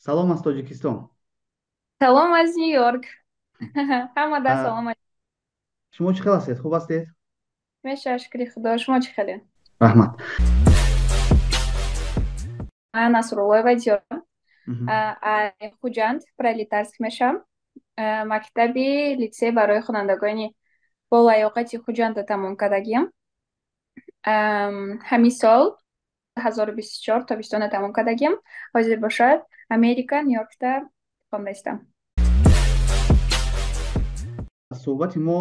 Салом аз Тоҷикистон. Салом аз Нью-Йорк. Ҳамада салом. Шумо чӣ хел ҳастед? Хуб ҳастед? Меша, шукри Худо. Шумо чӣ хеле? Раҳмат. Ман Насруллоева Диёра. Хуҷанд, Пролетарск мешам. Мактаби литсей барои хонандагони бо лаёқати Хуҷанда тамом кардагиам. Ҳамин сол 2024 тобистона тамом кардагиам. Ҳозир бошад, Америка, Нью-Йоркда хонда истам. Суҳбати мо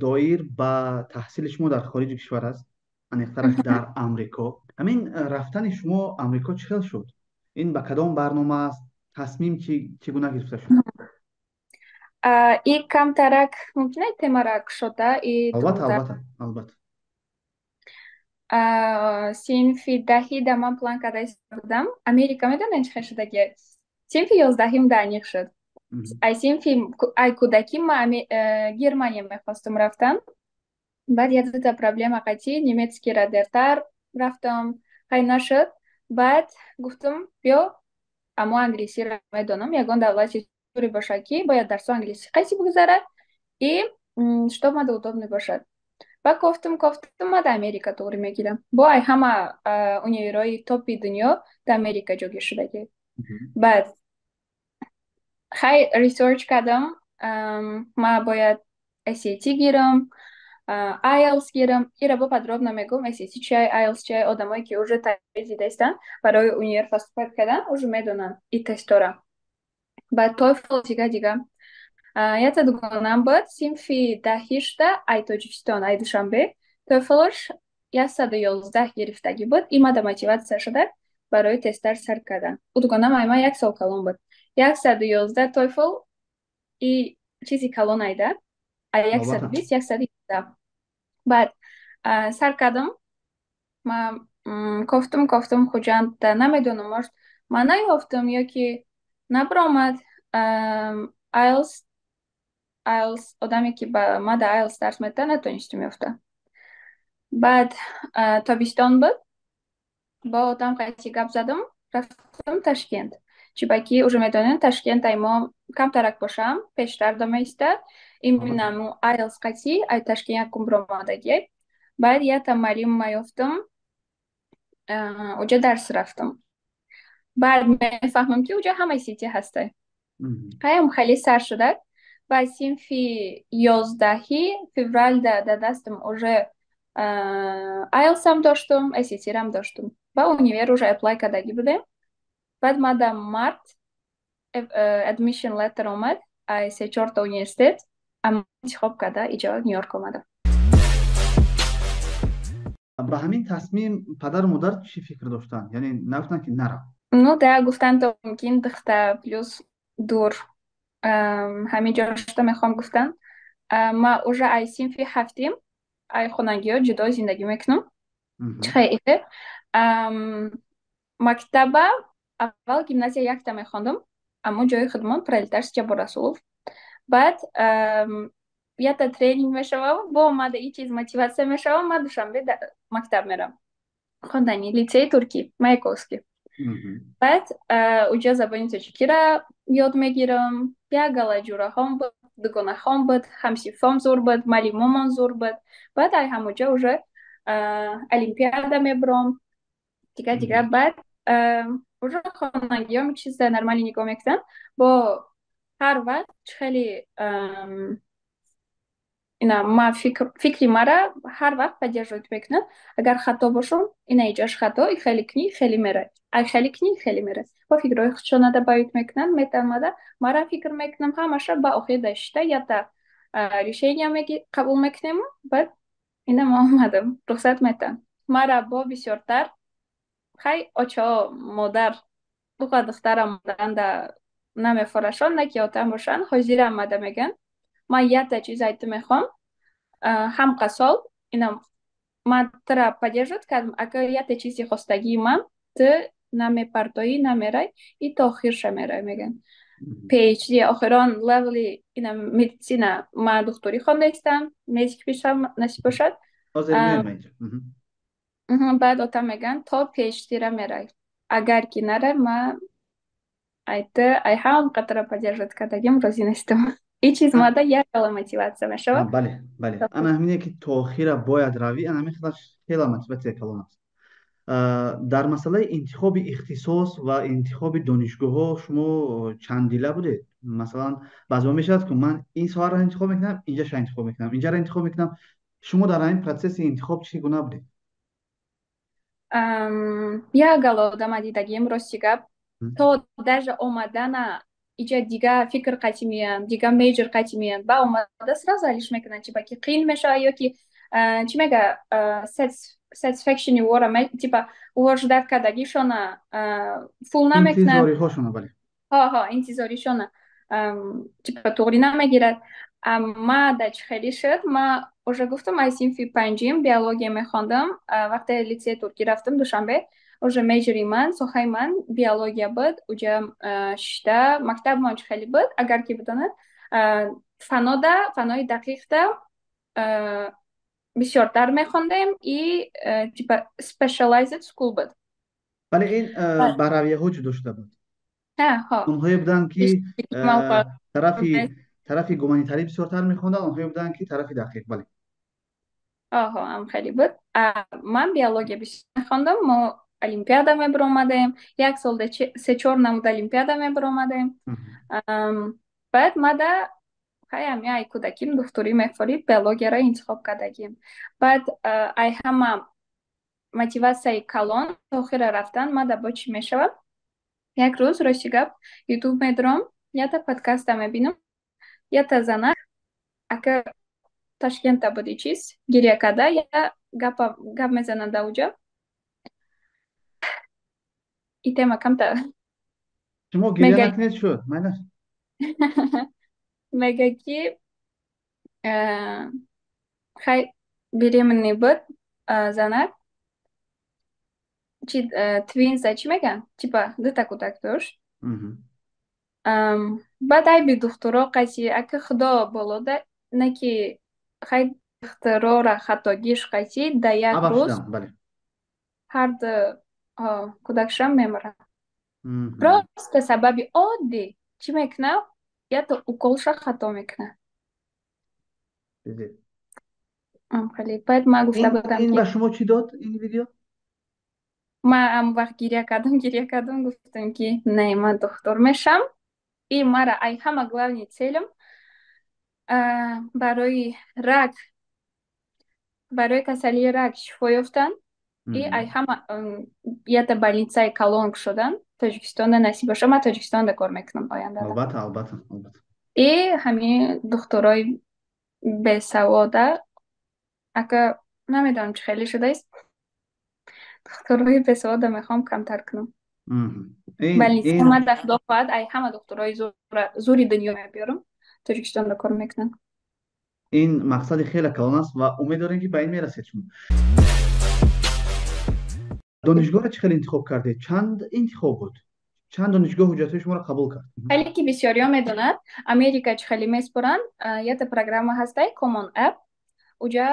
доир ба таҳсили шумо дар хориҷи кишвар аст, аниқтараш дар Амрико. Ҳамин рафтани шумо Амрико чӣ хел шуд? Ин ба кадом барнома аст? Тасмим чӣ гуна гирифта шуд? И камтарак мумкин аст темара кушода и Албатта, албатта, албатта. Синфи 10-ида ман план карда будам. Америка медонед, чӣ хел шудагӣ? Синфи 11-им да аниқ шуд. Ай синфи, ай кӯдакӣ ман Германия мехостум рафтан. Баъд як дута проблема қатӣ немецкийра дертар рафтам, хай, нашуд. Баъд гуфтум, биё, аммо англисиро медонам, ягон давлати туре бошад, ки бояд дарсо англисӣ қайси бигузарад и чтоб мада удобный бошад. Баъд кофтум, кофтум, мада Америка туғри мегирам. Бо ай ҳама универои топи дунё дар Америка ҷойгир шудагӣ. Баъд хай, research кардам, ма бояд SAT гирам, IELTS гирам. Ира бо подробно мегӯм, SAT чиай, IELTS чиай. Одамое ки уже таҷриба дидаистанд, барои универ поступать кардан уже медонанд и тестора. Баъд TOEFL, дига дига. Якта дугонам буд, синфи 10-ишда, ай Тоҷикистон, ай Душанбе, TOEFL-ош 111 гирифтагӣ буд. И мада мотиватсия шуда барои тестар сар кардан. Ӯ дугонам ай ман як сол калон буд. 111 TOEFL и чизи калон айда. Ай 120, 111. Баъд сар кардам. Ма кофтум, кофтум, Хуҷанд намедонам, может, ман наёфтам ё ки набаромад. IELTS одаме ки ба ма да IELTS дарс медиҳад, натонистум ёфта. Баъд тобистон буд, бо одам қайти гап задам, рафтам Ташкент. Чунки уже медонем, Ташкент ай мо камтарак бошам, пештар домаистад. Именно мо IELTS қати ай Ташкент якум баромадагӣ. Баъд якта муаллимма ёфтам, уҷа дарс рафтам. Баъд мефаҳмам, ки уҷа ҳамаи SAT ҳастай. Ҳаям хеле сар шуда. Баъд синфи 11-ҳи февралда дар дастам уже IELTS-ам доштум, SAT-рам доштум. Ба универ уже apply кардагӣ будем. Баъд ма дар март admission letter омад ай се чорта университет, аммо интихоб карда иҷо Нью-Йорк омадам. Ба ҳамин тасмим падару модар чӣ фикр доштанд? Яъне нагуфтанд, ки нарав? Ну да, гуфтанд, то мумкин духта плюс дур ҳамин ҷо шуда мехоҳам, гуфтанд. Ма уже ай синфи ҳафтим ай хонагиҳо ҷудо зиндагӣ мекунам. Чӣ хеле мактаба аввал гимназия якта мехондам, аммо ҷои худмон Пролетарский, Ҷаббор Расулов. Баъд якта тренинг мешавам, бо омада и чиз мотиватсия мешавам, ма Душанбе мактаб мерам хондани, литсеи туркӣ Маяковский. Баъд уҷа забони тоҷикиро ёд мегирам. Як гала ҷураҳом буд, дугонаҳом буд, ҳамсинфом зур буд, муаллимомон зур буд. Баъд ай ҳамуҷа уже олимпиада мебуром, дига дига. Баъд уже хонагиём чиза нормально нигоҳ мекунанд. Бо ҳар вақт хеле ина ма фикри мара ҳар вақт поддерживать мекунанд. Агар хато бошам, ина иҷош хато, и хеле кунӣ, хеле мерай, ай хеле кунӣ, хеле мерай. Бо фикрҳои худшона добавить мекунанд, метавонада мара фикр мекунам ҳамаша. Ба охир дашта якта решения қабул мекунему. Баъд ина ма омадам, рухсат метаҳанд мара бо бисёртар. Хай, очо, модар буқа духтарам данда намефорашон, на ки отам бошанд, ҳозира омада мегӯянд: ман якта чиз айту мехоҳам, ҳамқа сол ина ман тура поддерживать кардам, агар якта чизи хостагии ман ту намепартоӣ, намерай и то охирша мерай, мегӯянд. PhD, охирон левели ина медицина, ман духтурӣ хонда истам, медик бишам, насиб бошад. Баъд отам мегӯянд, то PhD-ра мерай, агар ки нарай, ман Ай ту, ай ҳам қатара поддерживать кардагим розӣ нестам. Ин чиз мада як ала мотиватсия мешавад. Бале, ана ҳамине, ки то охира бояд равӣ, ана ҳамин хелаш хела мотиватсияи калон аст. Дар масъалаи интихоби ихтисос ва интихоби донишгоҳҳо шумо чанддила будед? Масалан, баъзеҳо мешавад, ки ман ин соҳаро интихоб мекунам, инҷаша интихоб мекунам, инҷаро интихоб мекунам. Шумо дар ҳамин процесси интихоб чӣ гуна будед? Як гала одама дидагим, рости гап, то даже омадана иҷа дига фикр қатӣ меянд, дига major қатӣ меянд, ба омада сразу алиш мекунанд, чи ба ки қиин мешавад ё ки чӣ мега, satisfaction вора, типа увор ждать кардагишона фул намекунад. Интизориҳошона, бале. Ҳо, интизоришона типа туғрӣ намегирад. Ма да чӣ хеле шуд, ма уже гуфтам, ай синфи панҷим биология мехондам. Вақте литсеи туркӣ рафтам, Душанбе, уже major и ман, соҳаи ман биология буд. Уҷа шишта мактабмон чӣ хеле буд, агар ки бидонад, фанода, фанои дақиқда бисёртар мехондем и типа specialized school буд. Бале, ин ба равияҳо ҷудо шуда буд. Онҳое буданд, ки тарафи гуманитарӣ бисёртар мехонданд, онҳое буданд, ки тарафи дақиқ, бале. Оҳо, ам хеле буд. Ман биология бисёр мехондам. Мо олимпиада мебиромадем, як сол се-чор намуд олимпиада мебиромадем. Баъд мада ҳай ами ай кӯдаким духтурӣ мефорид, биологияро интихоб кардагим. Баъд ай ҳама мотиватсияи калон охира рафтан мада бо чӣ мешавад? Як рӯз, рости гап, Ютуб медурам, ята подкаста мебинам, ята занак ака Ташкента буди, чиз гиря карда, я гапа гап мезанад уҷа и тема камта. Шумо гиря накунед, шуд, майнаш. Мега, ки хай беременный буд занак, чи twins а чӣ мегӯянд, типа дута кӯдак дошт. Баъд айби духтуро қайси, ака, худо болода, не ки хай духтурора хатогиш қайси да як рӯз ҳарду кӯдакшам мемирад. Просто сабаби оддӣ чӣ мекунад? Ято уколша хато мекунад. Хеле баъд ман гуфта будам. Ин ба шумо чӣ дод, ин видео? Ман ам вақт гиря кардам, гиря кардам, гуфтам, ки не, ман духтур мешам. И мара ай ҳама главный цель ам барои рак, барои касалии рак шифо ёфтан и ай ҳама ята больницаи калон шудан Тоҷикистонда насиб боша. Ман Тоҷикистонда кор мекунам ояндада. Албатта, албатта, албатта. И ҳамин духтурои бесавода, ака, намедонам, чӣ хеле шудааст, духтурои бесавода мехоҳам камтар кунам. Больница мада, худо хоҳад, ай ҳама духтурои зури дунё мебиёрам, Тоҷикистонда кор мекунам. Ин мақсади хеле калон аст ва умед дорем, ки ба ин мерасед. Шумо донишгоҳро чӣ хеле интихоб кардед? Чанд интихоб буд? Чанд донишгоҳ ҳуҷҷатҳои шуморо қабул кард? Хеле ки бисёриҳо медонад, Америка чӣ хеле меспоранд, ята программа ҳастай, Common App. Уҷа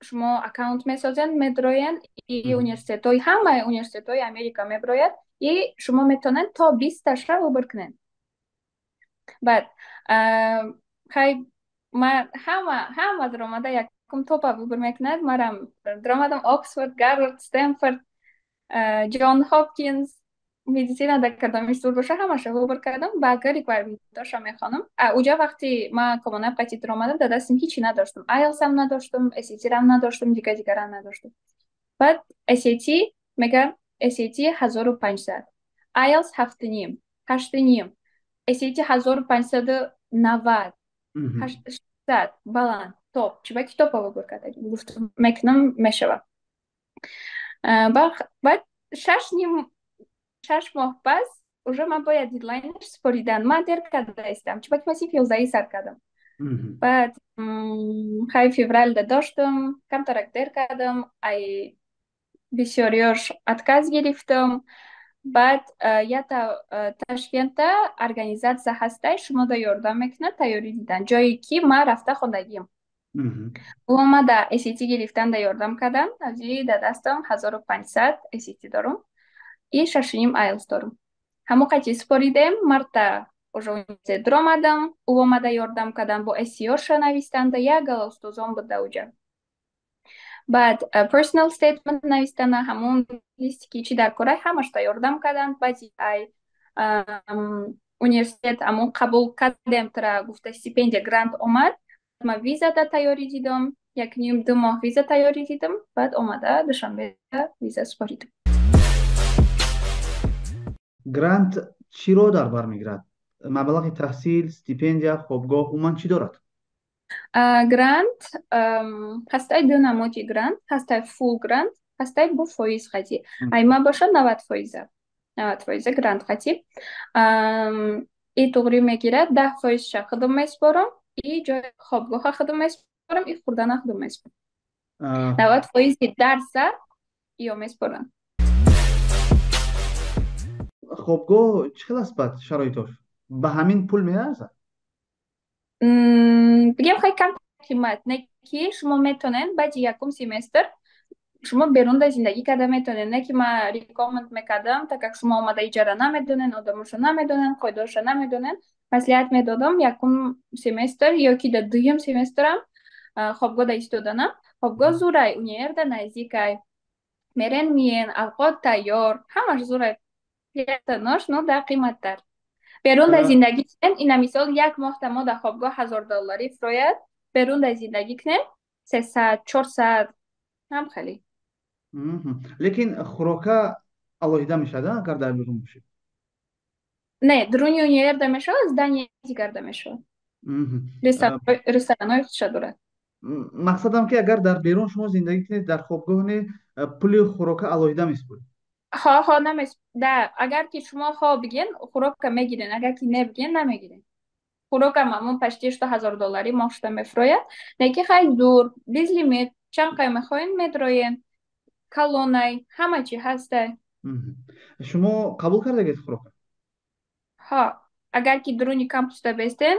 шумо аккаунт месозед, медроянд и университетҳои, ҳамаи университетҳои Америка меброяд и шумо метавонед то 20-таша выбор кунед. Баъд хай ма ҳама даромада якум топа выбор мекунад, марам даромадам Оксфорд, Гарвард, Стэнфорд, Ҷон Хопкинс, медицина дар кадоми сур боша, ҳамаша выбор кардам. Ба ака requirement оша мехонам. Уҷа вақти ма Common App қати даромадам, дар дастам ҳичи надоштам, IELTS ам надоштам, SAT рам надоштам, дига дигарам надоштам. Баъд SAT мега, SAT 1500, IELTS 7,5, 8,5, SAT 1590, 800, баланд, топ. Чиба ки топа выбор кардагим, гуфтам, мекунам, мешавад. Баъд 6,5, 6 моҳ пас уже ман бояд дедлайн аш супоридан. Ман дер карда истам, чунки ман синфи 11-и сар кардам. Баъд хай февралда доштам, камтарак дер кардам, ай бисёриёш отказ гирифтам. Баъд ята Ташкента организатсия ҳастай, шумода ёрдам мекунад тайёрӣ дидан, ҷое ки ман рафта хондагим. Омада SAT гирифтанда ёрдам кардам. Ази дар дастам 1500 SAT дорум и 6,5 IELTS дорум. Ҳамон қати супоридем, марта уже университет даромадам, ӯ омада ёрдам кардам бо essay ша навистанда, як гала устозон буд дар уҷа. Баъд personal statement навистана, ҳамон листи ки чӣ дар корай, ҳамашта ёрдам карданд. Баъди ай университет ҳамон қабул кардем тра гуфта, стипендия, грант омад, ма виза да тайёрӣ дидам, як ним 2 моҳ виза тайёрӣ дидам, баъд омада Душанбе виза супоридам. Грант чиро дар бар мегирад? Маблағи таҳсил, стипендия, хобгоҳ, умуман чӣ дорад? Грант ҳастай, ду намуди грант ҳастай: full грант ҳастай, бо фоиз қатӣ. Ай ма бошад 90%, 90% грант қатӣ. И туғрӣ мегирад: 10 фоизша худам месупорам, и ҷои хобгоҳа худам месупорам, и хӯрдана худам месупорам. 90 фоизи дарса ё месупорам. Хобгоҳ чӣ хел аст, баъд шароитош ба ҳамин пул меарзад? Бигем, хеле кам қимат не, ки шумо метонед баъди якум семестр шумо берунда зиндагӣ карда метонед. Не ки ма recommend мекардам, так как шумо омада иҷара намедонед, одамоша намедонед, қоидаоша намедонед, маслиҳат медодам якум семестр ё ки дар дуюм семестрам хобгоҳ да истоданам. Хобгоҳ зурай, универда наздикай, мерен миен, авқот тайёр, ҳамаш зурай, нош, но да қиматтар. Берун да зиндагӣ кунем, ина мисол, як моҳта мо дар хобгоҳ 1000 долларӣ фурояд, берун да зиндагӣ кунем, 300, 400 ҳам хеле. Лекин хӯрока алоҳида мешавад, агар дар берун бошед? Не, дуруни универда мешавад, здание дигарда мешавад, ресторанои худша дорад. Мақсадам ки агар дар берун шумо зиндагӣ кунед, дар хобгоҳ не, пули хӯрока алоҳида месупоред? Ҳо, ҳо, намес да. Агар ки шумо хо биген, хӯрока мегирен, агар ки не биген, намегирен. Хӯрокам ҳамон почти что 1000 долларӣ моҳ шуда мефурояд, лекин хай дур, безлимит, чанд қай мехоҳен медроен, калонай, ҳама чи ҳастай. Шумо қабул кардагед хӯрока? Ҳо, агар ки дуруни кампуста бестен,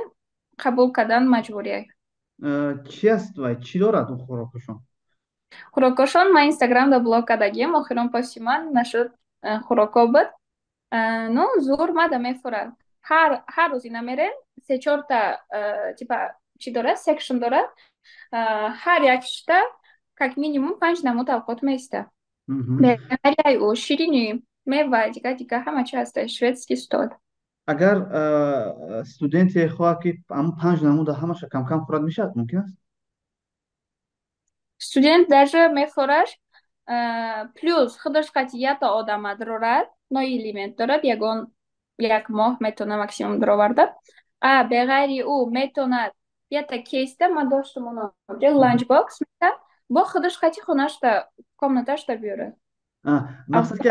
қабул кардан маҷбурия. Чӣ аст вай, чӣ дорад он хӯрокашон? Хӯрокошон ман инстаграмда блог кардагиам, охирон пости ман нашуд, хӯроко буд. Ну, зур мада мефурад. Ҳар рӯз ина мерен, се чорта типа чӣ дорад, section дорад, ҳар якшта как минимум панҷ намуд авқот меиста. Беғайри ӯ ширинӣ, мева, дига дига ҳама чи ҳаста, шведский стол. Агар студенте хоҳад, ки ҳамн панҷ намуда ҳамаша камкам хӯрад, мешавад, мумкин аст? Студент даже мефураш, плюс худаш қати ята одама дорад, no limit дорад, ягон як моҳ метавона максимум дароварда. А беғайри ӯ метавонад ята кейста, ман доштам оно lunch box, бо худаш қати хонашта, комнаташта биёрад. Мақсад ки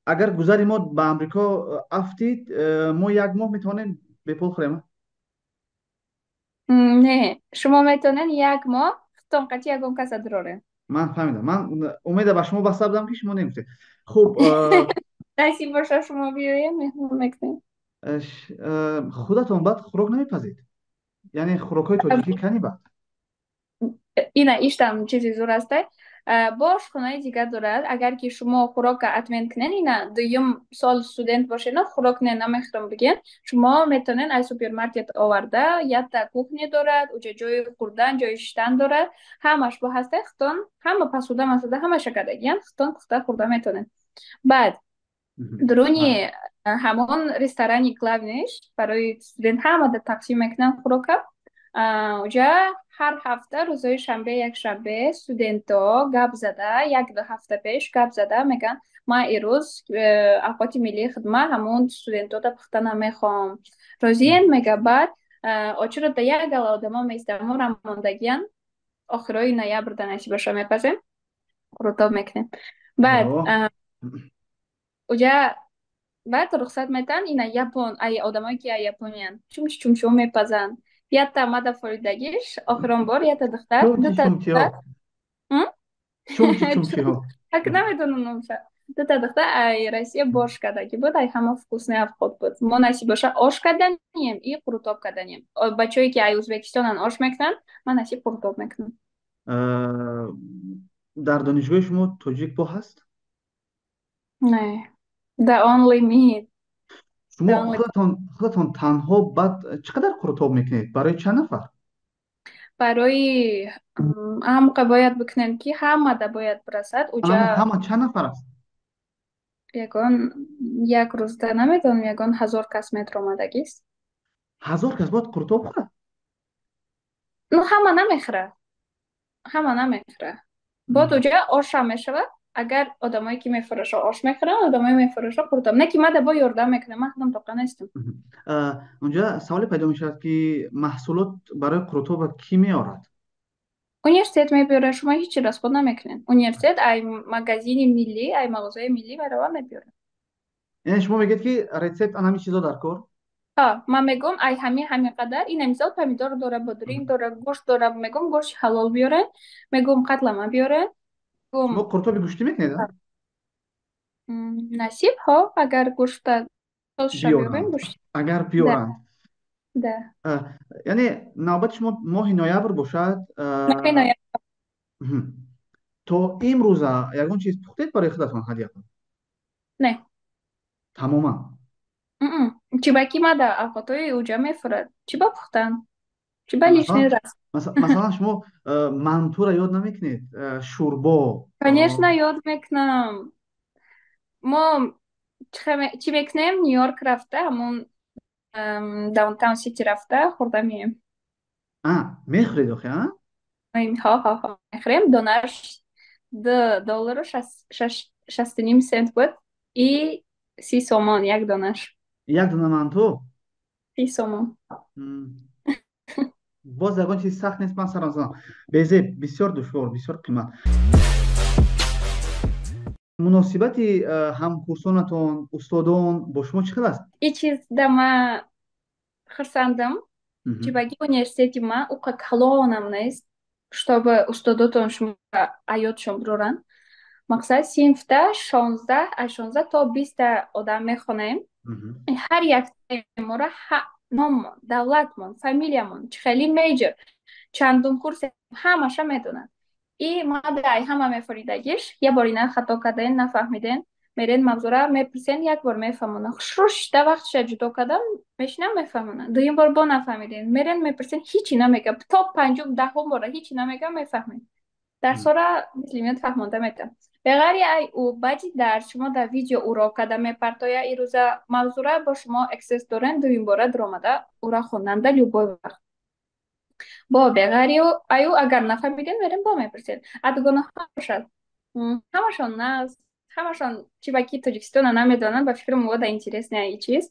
агар гузари мо ба Амрико афтид, мо як моҳ метавонем бепул хӯрем? Не, шумо метавонед як моҳ худтон қати ягон каса дурорем. Ман фаҳмидам, ман умеда ба шумо баста будам, ки шумо немегуфтед. Хуб. Насиб боша, шумо биёем, меҳмон мекунем. Худатон баъд хӯрок намепазед? Яъне хӯрокҳои тоҷикӣ кани баъд? Ина иштам чизи зур астай. Бош хонаи дигар дорад. Агар ки шумо хӯрока отмен кунед, ина дуюм сол студент бошед, хӯрок не, намехӯрам бигӯен, шумо метавонед аз супермаркет оварда. Якта кухня дорад уҷа, ҷои хӯрдан, ҷои шиштан дорад, ҳамаш бо ҳастай. Худтон ҳама посуда масуда ҳамаша кардагиян, худтон пухта хӯрда метавонед. Баъд дуруни ҳамон ресторани главный ш барои студент ҳамада тақсим мекунанд хӯрока. Уҷа ҳар ҳафта рӯзҳои шанбе, якшанбе студентҳо гап зада, як ду ҳафта пеш гап зада мегӯянд: «Ман ирӯз авқоти миллии хидмат ҳамон студентҳода пухта намехоҳам, розиен?» мега. Баъд очередь як гала одамо меистанд, мо рамондагиян, охирои ноябрда насибаша мепазем, қурутоб мекунем. Баъд уҷа баъд рухсат метаҳанд. Ина япон, ай одамое ки ай Япониян, чумчи чумчиҳо мепазанд. Якта мада форидагиш охирон бор якта духтар, дута духтар, ак намедонам номша, дута духтар ай Россия борщ кардаги буд, ай ҳама вкусный авқот буд. Мо насиб боша ош карданием и қурутоб карданием. Бачаҳое ки ай Ӯзбекистонан ош мекунанд, ман насиб қурутоб мекунам. Дар донишгоҳи шумо тоҷик бо ҳаст? Не, the only me. Шумо худатон танҳо баъд чӣ қадар қурутоб мекунед? Барои чанд нафар? Барои ҳамқа бояд бикунем, ки ҳамада бояд бирасад. Уҷа ҳама чанд нафар аст? Ягон як рӯзда, намедонам, ягон 1000 кас метромадагист. 1000 кас бояд қурутоб хӯрад? Ну, ҳама намехӯрад, ҳама намехӯрад. Бод уҷа ошам мешавад. Агар одамое ки мефурӯша, ош мехӯранд, одамое мефурӯша, қурутоб. Не ки мада бо ёрдам мекунам, ман худам тоқа нестам. Унҷа саволе пайдо мешавад, ки маҳсулот барои қурутоба кӣ меорад? Университет мебиёрад, шумо ҳеҷ чи расход намекунед. Университет ай магазини миллӣ, ай мағозаи миллӣ барова мебиёрад. Яъне шумо мегӯед, ки рецепт ан ҳамин чизо дар кор? Ҳа, ман мегӯм, ай ҳамин қадар, ина мисол помидор дора, бодринг дора, гӯшт дора, мегӯм, гӯшти ҳалол биёрен, мегӯм, қатлама биёрен. Шумо қурутоби гӯштӣ мекунед? Насиб, ҳо, агар гӯшта биёранд, агар биёранд. Да. Яъне навбати шумо моҳи ноябр бошад. Моҳи ноябр. То имрӯза ягон чиз пухтед барои худатон ҳадди ақал? Не. Тамоман? Чиба ки мада авқотҳои уҷа мефурад, чӣ ба пухтан, чӣ ба лишний раз? Масалан, шумо мантура ёд намекунед, шӯрбо? Конечно, ёд мекунам. Мо чӣ мекунем? Нью-Йорк рафта, ҳамон Downtown City рафта хӯрда меем. Мехӯред охи, а? Ҳо, ҳо, ҳо, мехӯрем. Донаш 2 доллару 60,5 сент буд и 30 сомон як донаш. Як дона манту? 30 сомон. Боз ягон чизи сахт нест, ман сарам задам. Безеб, бисёр душвор, бисёр қимат. Муносибати ҳамкурсонатон, устодон бо шумо чӣ хел аст? И чиз да ма хурсандам, чибаги университети ма уқа калонам нест, чтобы устодотон шумо аёдшон бироранд. Мақсад, синфта 16, аз 16 то 20-та одам мехонем. Ҳар яктаи моро номмон, давлатмон, фамилиямон, чӣ хели major, чандум курс, ҳамаша медонад. И мадай ҳама мефоридагиш, як бор ина хато карден, нафаҳмиден, мерен, мавзура мепурсен, як бор мефаҳмонад. Хушрӯ шида, вақтша ҷудо кардам, мешинам, мефаҳмонад. Дуюм бор бо нафаҳмиден, мерен, мепурсен, ҳичи намега. То панҷум, даҳум бора ҳичи намега, мефаҳмед. Дарсҳоро мисли меёд фаҳмонда метавон. Беғайри ай ӯ, баъди дарс шумо дар видео урок карда мепартоя ирӯза мавзура, бо шумо access дорен дуюмбора дуромада ура хонанда любой вақт. Бо беғайри ай ӯ, агар нафаҳмиден, мерем, бо мепурсед. А дугонаҳо бошад, ҳамашон нағз, ҳамашон чиба ки Тоҷикистона намедонанд, ба фикрам да интересный и чиз.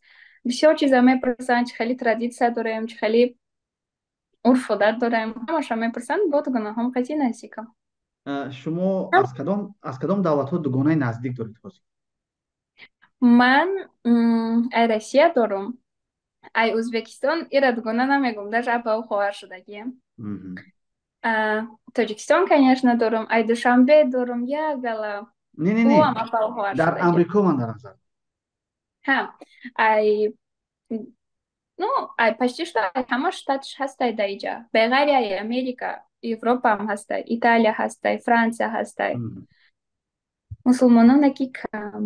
Бисёр чиза мепурсанд, чӣ хели традиция дорем, чӣ хели урф одат дорем, ҳамаша мепурсанд, бо дугонаҳом қатъи наздикам. Шумо аз кадом давлатҳо дугонаи наздик доред ҳозир? Ман ай Россия дорум, ай Ӯзбекистон, ира дугона намегум, даже апау хоҳар шудагием. Тоҷикистон, конечно, дорум, ай Душанбе дорум як гала. Не, не, не, дар Амрико ман дар назар. Ҳа, ай, ну, ай почти что ҳама штатш ҳастай дар иҷа, беғайри ай Америка. Европаам ҳастай, Италия ҳастай, Франсия ҳастай. Мусулмонон наки кам.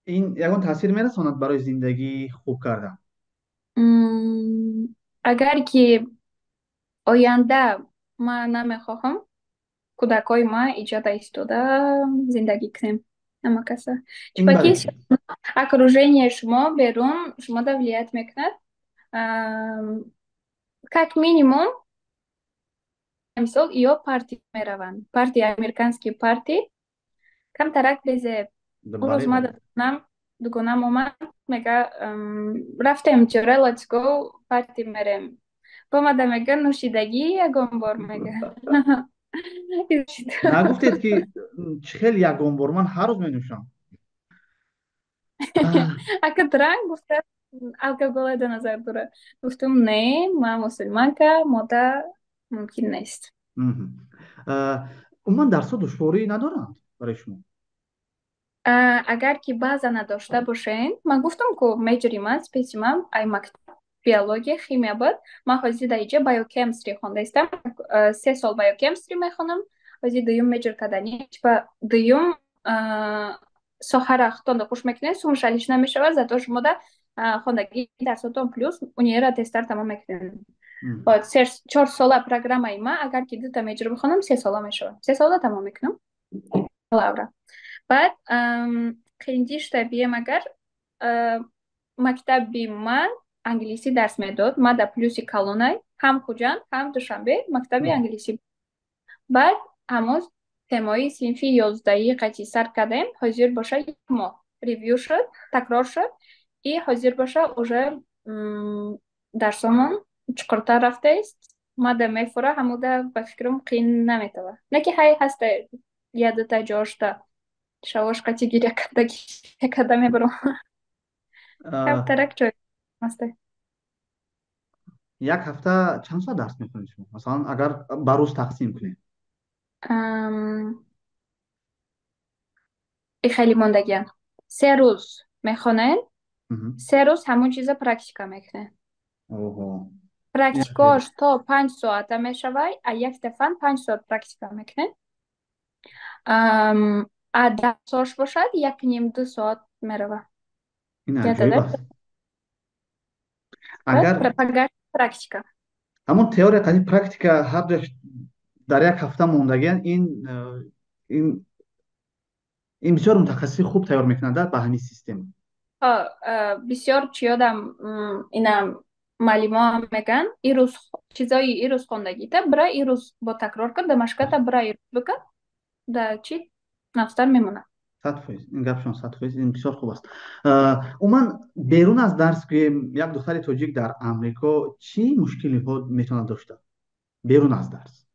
Ин ягон таъсир мерасонад барои зиндагӣ хуб кардан? Агар ки оянда ман намехоҳам кӯдакҳои ман иҷода истода зиндагӣ кунем ҳама каса. Чунки окружение шумо берун шумода влиять мекунад. Как минимум, мисол, ё party мераванд, party, американский party камтарак безеб. Рӯз ма дугонам омад, мега, рафтем чора, let's go, party мерем. Бомада, мега, нӯшидагӣ ягон бор, мега. Нагуфтед, ки чӣ хел ягон бор, ман ҳар рӯз менӯшам. Ака drunk гуфта, алкогола да назар дорад. Гуфтум, не, ман мусулманка, мода мумкин нест. Умуман дарсҳо душворӣ надоранд барои шумо? Агар ки база надошта бошен, ман гуфтам, ку major и ман, специ ман ай мактаб биология, химия буд. Ман ҳозир дар иҷа biochemistry хонда истам, 3 сол biochemistry мехонам. Ҳозир дуюм major кардани, дуюм Соҳара худтонда хуш мекунед, сумаш алиш намешавад, зато шумода хондагии дарсотон плюс универа тезтар тамом мекунед. 4 сола программаи ма, агар ки дута major бихонам, 3 сола мешавад, 3 сола тамом мекунам лавра. Баъд қиндишта бием, агар мактаби ман англисӣ дарс медод, ма да плюси калонай, ҳам Хуҷанд, ҳам Душанбе мактаби англисӣ. Баъд ҳамон темаи синфи 11-ӣ қатъи сар кардем, ҳозир боша як моҳ review шуд, такрор шуд, и ҳозир боша уже дарсомон чуқуртар рафтааст. Мада мефура, ҳамуда ба фикрам қиин наметава. Не ки ҳай ҳаста ядута ҷошта шавош қати гиря карда, гиря карда мебарам. Камтарак ҷой аста. Як ҳафта чанд соат дарс мехонед шумо, масалан, агар ба рӯз тақсим кунед? И хеле мондагиам. 3 рӯз мехонем, 3 рӯз ҳамон чиза практика мекунем. Практикаош то 5 соата мешавад, а якта фан 5 соат практика мекунем. А дарсош бошад, як ним, 2 соат мерава. Ин аҷоиб аст. Агар практика. Ҳамон теория қади практика ҳардуяш дар як ҳафта мондагиан, ин бисёр мутахассиси хуб тайёр мекунад ба ҳамин система. Бисёр чиёдам, ина муаллимоам мегӯянд: ирӯз чизои ирӯз хондагита бира ирӯз бо такрор кун, дамашката бира ирӯз бикун, да чи нафтар мемонад. 100%, ин гапшон 100%, ин бисёр хуб аст. Умуман, берун аз дарс гӯем, як духтари тоҷик дар Амрико чӣ мушкилиҳо метавонад дошта берун аз дарс?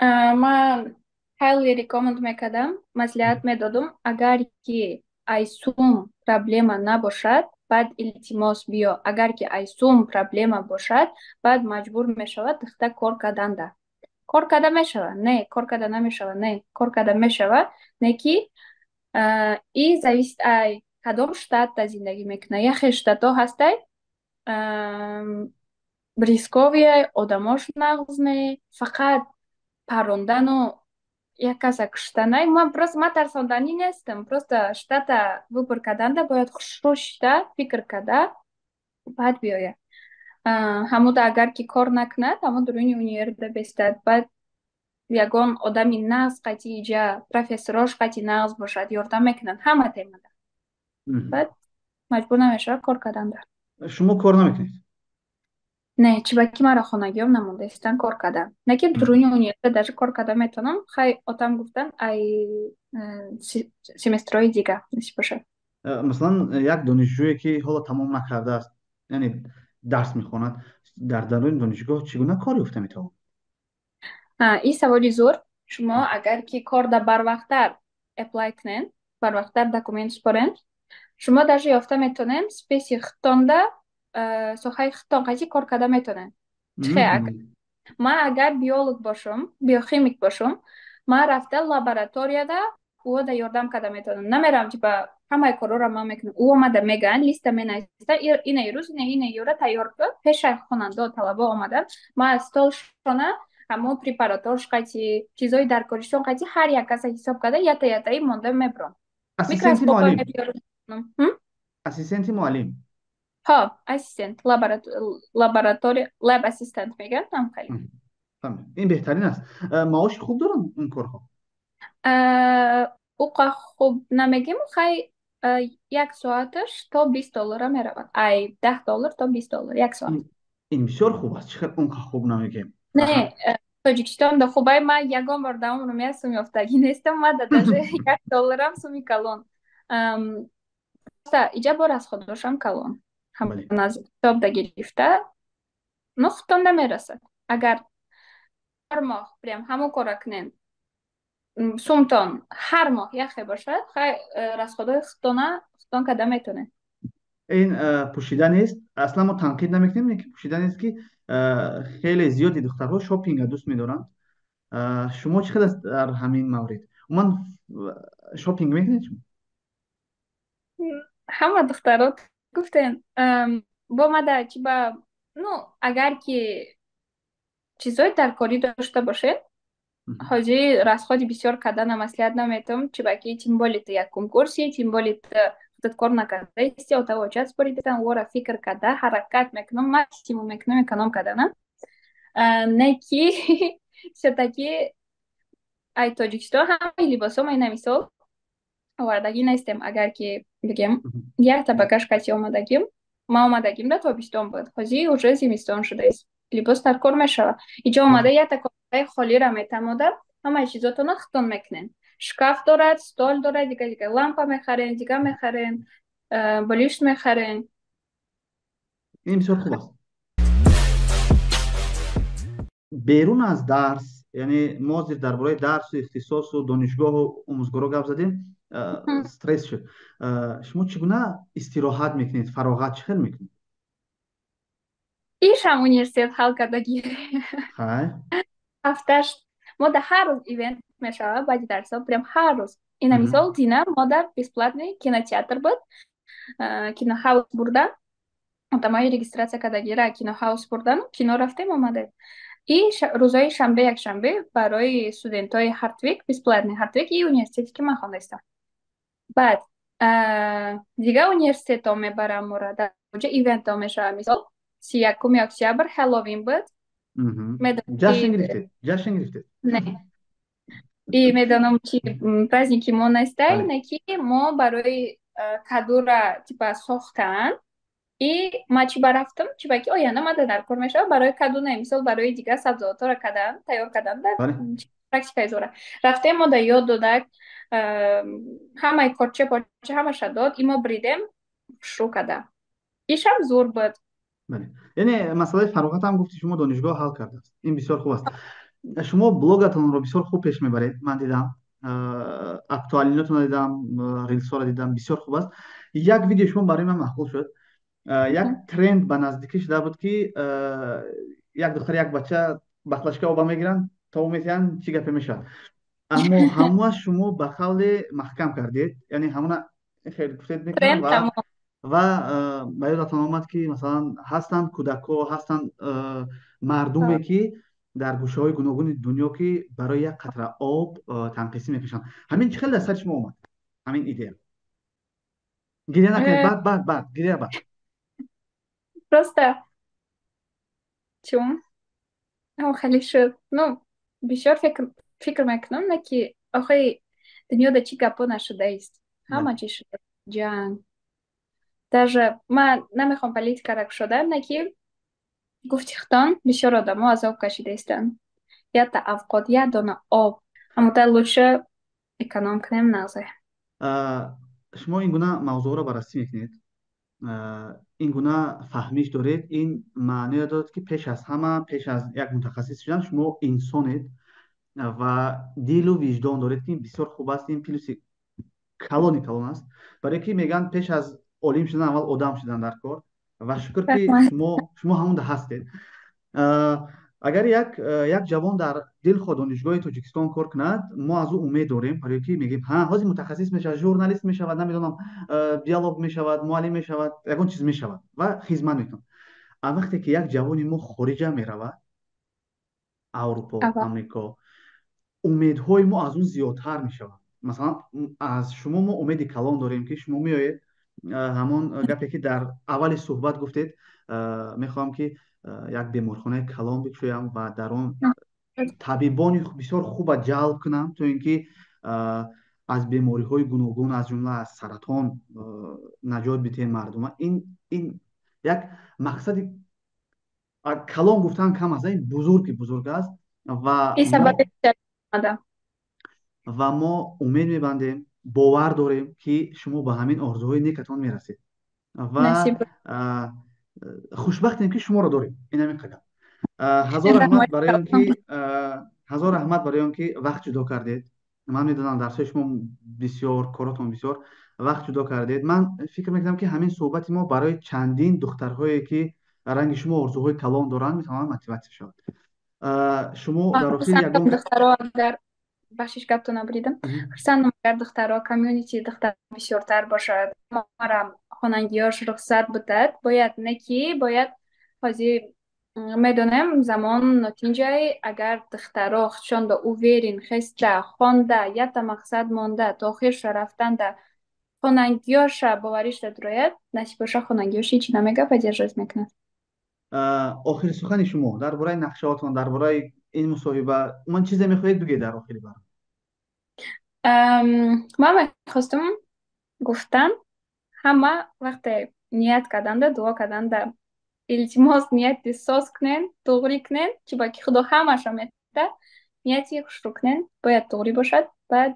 Ман highly recommend мекардам, маслиҳат медодум: агар ки ай сум проблема набошад, баъд илтимос биё. Агар ки ай сум проблема бошад, баъд маҷбур мешавад духта кор карданда. Кор карда мешавад, не, кор карда намешавад, не, кор карда мешавад, не ки и зависит ай кадом штатта зиндагӣ мекунад. Яхе штатҳо ҳастай рисковый, одамош нағз не, фақат парондану як каса куштанай. Ман просто, ман тарсонданӣ нестам, просто штата выбор карданда бояд хушрӯ шида, фикр карда, баъд биёяд. Ҳамуда агар ки кор накунад, ҳамон дуруни универда бестад, баъд ягон одами нағз қати иҷа профессорош қати нағз бошад, ёрдам мекунанд ҳама темада, баъд маҷбур намешавад кор карданда. Шумо кор намекунед? Не, чибаки маро хонагиём намондаистан кор кардан. Не ки дуруни университет даже кор карда метавонам. Хай, отам гуфтан, ай семестрҳои дига насиб бошад. Масалан, як донишҷӯе ки ҳоло тамом накардааст, яъне дарс мехонад, дар даруни донишгоҳ чӣ гуна кор ёфта метавонад? Ин саволи зур. Шумо агар ки корда барвақттар apply кунед, барвақттар документ супоред, шумо даже ёфта метавонед, спеси хитонда, соҳаи хитон қайси кор карда метавонед. Чихе? Ман агар биолог бошам, биохимик бошам, ман рафта лабораторияда ӯода ёрдам карда метавонам. Намерам, типа, ҳамаи корҳоро ман мекунам. Ӯ омада мегӯянд, листа менависа: ина рӯз ина ёра тайёр кун. Пешаи хонандао, талабо омадан, ман столшона ҳамон препаратош қати, чизои даркоришон қати, ҳар як каса ҳисоб карда, ята ятаи монда мебурам. Ассистенти муаллим, ассистенти муаллим. Ҳо, ассистент, лаборатория, lab assistant мегӯянд, ҳам хеле. Ин беҳтарин аст. Маоши хуб доранд ин корҳо? Уқа хуб намегем, хай, як соаташ то 20 доллара меравад, ай 10 доллар то 20 доллар як соат. Ин бисёр хуб аст. Чӣ хел унқа хуб намегем? Не, Тоҷикистонда хубай, ман ягон бор дар умрам як сум ёфтагӣ нестам, ма да даже 1 долларам суми калон. Иҷа бор аз худошам калон, ҳамон аз ҳисобда гирифта, ну, худтон намерасад. Агар ҳар моҳ прям ҳамон кора кунен, сумтон ҳар моҳ яхе бошад, хай, расходҳои худтона худтон карда метонед. Ин пӯшида нест, аслан мо танқид намекунем, лекин пӯшида нест, ки хеле зиёди духтарҳо шопинга дӯст медоранд. Шумо чӣ хел аст дар ҳамин маврид? Умуман, шопинг мекунед шумо? Ҳама духтаро гуфтен бо мада чи ба, ну, агар ки чизои даркорӣ дошта бошед. Ҳозир расходи бисёр кардана маслиҳат наметавам, чунки тем более ту якум курси, тем более ту худат кор накардаисти, отаву очат супоридатан, вора фикр карда ҳаракат мекунам, максимум мекунам эконом кардана. Не ки всё-таки ай Тоҷикистон ҳамаи либосҳо ма ина мисол овардагӣ нестем, агар ки бигем, якта багаж кати омадагим. Ма омадагим да тобистон буд, ҳозир уже зимистон шудааст, либос дар кор мешавад. Иҷо омада якта кофтаи холира метамода, ҳамаи чизотонро худтон мекунен. Шкаф дорад, стол дорад, дига дига лампа мехарен, дига мехарен, болишт мехарен. Ин бисёр хуб аст. Берун аз дарс, яъне мо ҳозир дар бораи дарсу ихтисосу донишгоҳу омӯзгоро гап задем, стресс шуд. Шумо чӣ гуна истироҳат мекунед, фароғат чӣ хел мекунед? Ишам университет ҳал кардагӣ. Ҳафташ мо да ҳар рӯз ивент мешавад баъди дарсҳо, прям ҳар рӯз. Ина мисол дина мо дар бесплатный кинотеатр буд, кинохаус бурдан, одамои регистрация кардагира кинохаус бурдан, кино рафтем, омадем. И рӯзҳои шанбе, якшанбе барои студентҳои Ҳартвик бесплатный. Ҳартвик и университете ки ман хондаистам. Баъд дигар университетҳо мебарам моро, дар оҷа ивентҳо мешавад. Мисол, 31-уми октябр Ҳелловин буд. Ҷашн гирифтед? Ҷашн гирифтед? Не, и медонам, ки праздники мо нестай, не ки мо барои кадура типа сохтан. И ма чӣ барафтам, чунки оянда мада дар кор мешавад, барои каду не, мисол барои дигар сабзавотҳоро кардан, тайёр кардан, дар практикаи зора рафтем, мо да ёд додак, ҳамаи корча порча ҳамаша дод, и мо бридем шурӯъ карда. Ишам зур буд. Яъне масъалаи фароғатам гуфти шумо донишгоҳ ҳал кардааст, ин бисёр хуб аст. Шумо блогатонро бисёр хуб пеш мебаред, ман дидам, актуалинотонро дидам, рилсҳоро дидам, бисёр хуб аст. Як видео шумо барои ман маъқул шуд. Як тренд ба наздикӣ шуда буд, ки як духтар, як бача баклашка оба мегиранд, то метиҳанд, чӣ гапе мешавад. Аммо ҳамоа шумо ба қавле маҳкам кардед, яъне ҳамона хел гуфтед мекунам ва ба ёдатон омад, ки масалан ҳастанд кӯдакҳо, ҳастанд мардуме, ки дар гӯшаҳои гуногуни дунё, ки барои як қатра об танқисӣ мекашанд. Ҳамин чӣ хел дар сари шумо омад ҳамин идея? Гиря накунед, баъд, баъд, баъд гиря, баъд. Просто чун хеле шуд, ну бисёр фикр мекунам, на ки охи дунёда чӣ гапҳо нашудааст, ҳама чӣ шуда, ҷанг, даже ман намехоҳам политикара кушода, на ки гуфти худтон, бисёр одамо азоб кашидаистанд. Якта авқот, як дона об, амота лучше эконом кунем нағзе. Шумо ин гуна мавзӯъро баррасӣ мекунед, ин гуна фаҳмиш доред, ин маъное дорад, ки пеш аз ҳама, пеш аз як мутахассис шудан, шумо инсонед ва дилу виҷдон доред, ки ин бисёр хуб аст. Ин плюси калони калон аст, барое ки мегӯянд, пеш аз олим шудан аввал одам шудан дар кор. Ва шукр, ки шумо ҳамонда ҳастед. Агар як ҷавон дар дилхоҳ донишгоҳи Тоҷикистон кор кунад, мо аз ӯ умед дорем, барое ки мегӯем, ҳа, ҳозир мутахассис мешавад, журналист мешавад, намедонам, биолог мешавад, муаллим мешавад, ягон чиз мешавад ва хизмат мекунад. А вақте ки як ҷавони мо хориҷа меравад, Аврупо, Амрико, умедҳои мо аз он зиёдтар мешавад. Масалан, аз шумо мо умеди калон дорем, ки шумо меоед, ҳамон гапе ки дар аввали суҳбат гуфтед, мехоҳам, ки як беморхонаи калон бикушоям ва дар он табибони бисёр хуба ҷалб кунам, то ин ки аз бемориҳои гуногун, аз ҷумла аз саратон, наҷот бидиҳем мардума. Ин як мақсади калон гуфтан кам аст, ин бузурги бузург аст. Ва мо умед мебандем, бовар дорем, ки шумо ба ҳамин орзуҳои некатон мерасед ва хушбахтем, ки шуморо дорем. Ин ҳамин қадар. Ҳазор раҳмат барои он ки, ҳазор раҳмат барои он ки вақт ҷудо кардед. Ман медонам, дарсҳои шумо бисёр, коротон бисёр, вақт ҷудо кардед. Ман фикр мекунам, ки ҳамин суҳбати мо барои чандин духтарҳое, ки ранги шумо орзуҳои калон доранд, метавонад мотиватсия шавад. Шумо дар охир ягон Духтаро агар, бахшиш, гаптон абридам, хурсандам, агар духтаро, комьюнити духтар бисёртар бошад, марам хонангиёш рухсат будад, бояд не ки бояд ҳозир. Медонем, замон нотинҷай. Агар духтаро худшонда уверен хеста, хонда, якта мақсад монда, то охирша рафтанда, хонагиёша боваришда дурояд, насибоша хонагиёш ҳечи намега, поддерживать мекунад. Охири сухани шумо дар бораи нақшаотон, дар бораи ин мусоҳиба, умуман чизе мехоҳед бигӯед дар охири барнома? Ман мехостум гуфтан, ҳама вақте ният карданда, дуо карданда, илтимос, нияти соз кунен, туғрӣ кунен, чунки Худо ҳамаша метиҳад. Нияти хушрӯ кунен, бояд туғрӣ бошад. Баъд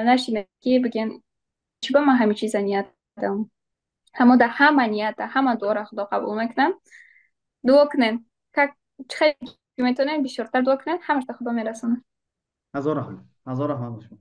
нашинед, ки бигӯен, чӣ ба ман ҳамин чиза ният кардам. Ҳамо дар ҳама нията, ҳама дуоро Худо қабул мекунад. Дуо кунен, как чӣ хеле метавонед, бисёртар дуо кунен, ҳамаш ба Худо мерасонад. Ҳазор раҳмат, ҳазор раҳмат ба шумо.